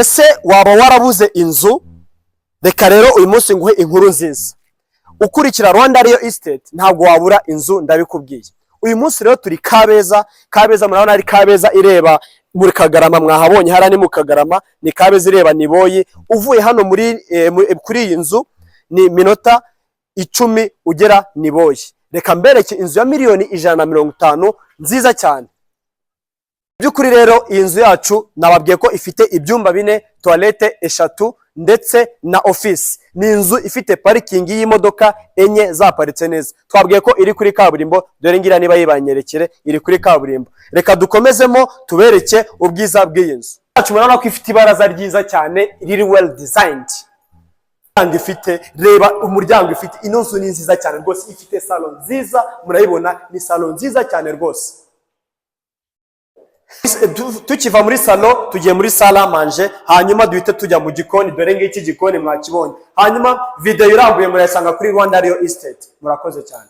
Ese waba warabuze inzu? Reka rero uyu munsi nguhe inkuru nziza. Ukurikira Rwanda Real Estate, ntabwo wabura inzu, ndabikubwiye. Uyu munsi rero turi Kabeza. Kabeza murabona ari Kabeza ireba muri Kagarama, mwahabonye hariya ni mu Kagarama, ni Kabeza ireba Niboyi. Uvuye hano muri kuri iyi nzu ni minota 10 ugera Niboyi. Reka mbereke inzu ya miliyoni 150 nziza cyane. By'ukuri rero iyi nzu yacu nababwiye ko ifite ibyumba bine, toilette eshatu ndetse na office. Ni inzu ifite parikingi y'imodoka enye zaparitse neza. Twabwiye ko iri kuri kaburimbo, dore ngira niba yibanyerekere, iri kuri kaburimbo. Reka dukomezemo tubereke ubwiza bw'iyi nzu yacu. Murabona ko ifite ibaraza ryiza cyane riri well designed. Umuryango ifite, reba umuryango ifite. Ino nzu ni nziza cyane rwose, ifite salon nziza, murayibona, ni salon nziza cyane rwose. Tukiva muri salon tugiye muri salle à manger, hanyuma duhite tujya mu gikoni. Dore ngiki gikoni mwakibonye. Hanyuma video irambuye murayisanga kuri Rwanda Real Estate. Murakoze cyane.